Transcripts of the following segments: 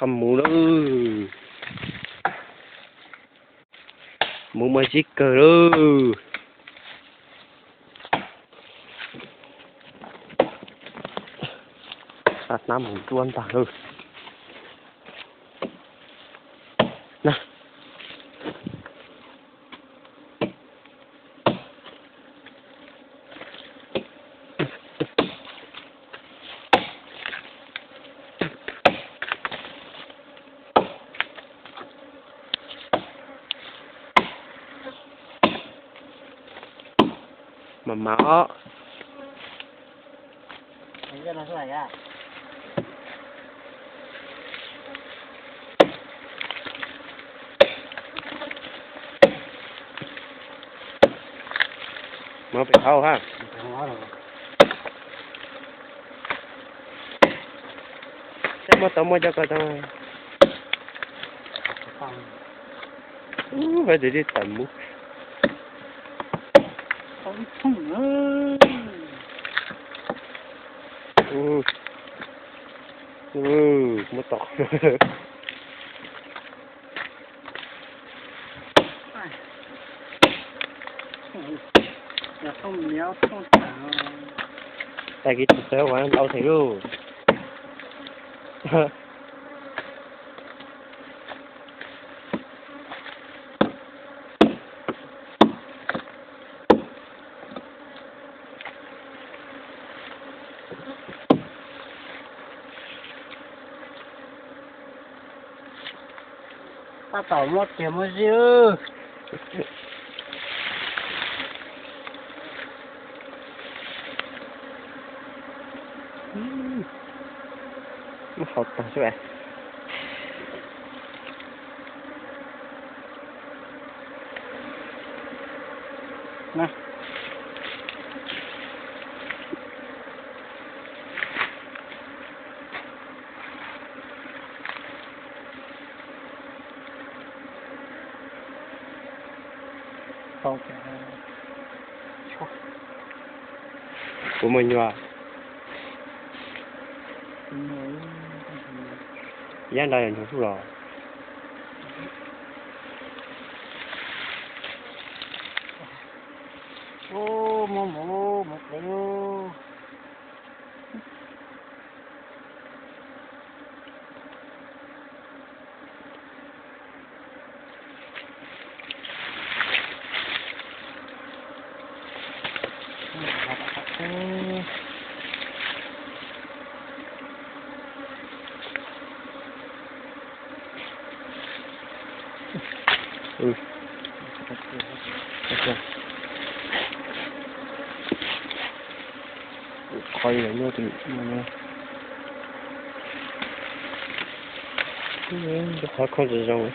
Mus lawm, mus mas zib kawg lawm. Xa hnab mus nruab ntag lawm. Mas mas os. Muab pem hauv ha. Muab tau muab cov ko tau. Ub, vaj tsev tib tawm mus. Muab tau. Tag kis tus txawv ua ntau theem lauj. Tab tom muab kiag muab zij. Muab hau tag xwb. Puas muaj nyuag? Yab nrad yog nyuag hlub los. Muab mus mus ples. Qhov yuav muaj tus qhov kho zoo zoo.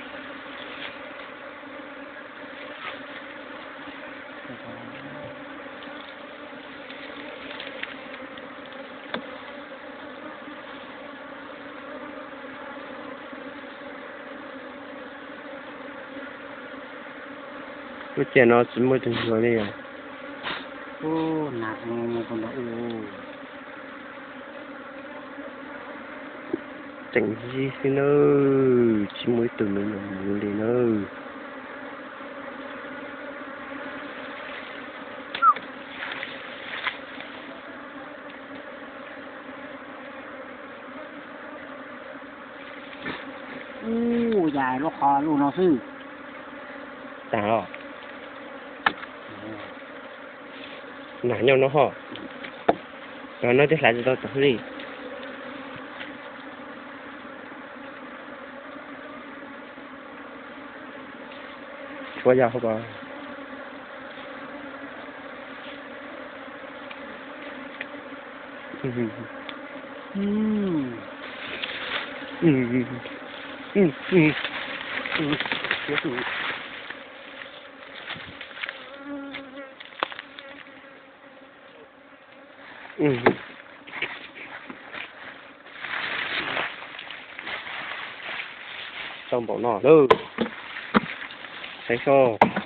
Lub caij no tsis muaj tus hluas li os. Tseem zib xwb nawb, tsis muaj ib tug me nyuam mus li nawb. Ub, yam lub qhov lub no xwb. Tag os. Nag nyob no ho. Cov no twb hlais tsis tau tod li. Tshuav yog hauv ko. Tau npaum no lawm. Saib seb.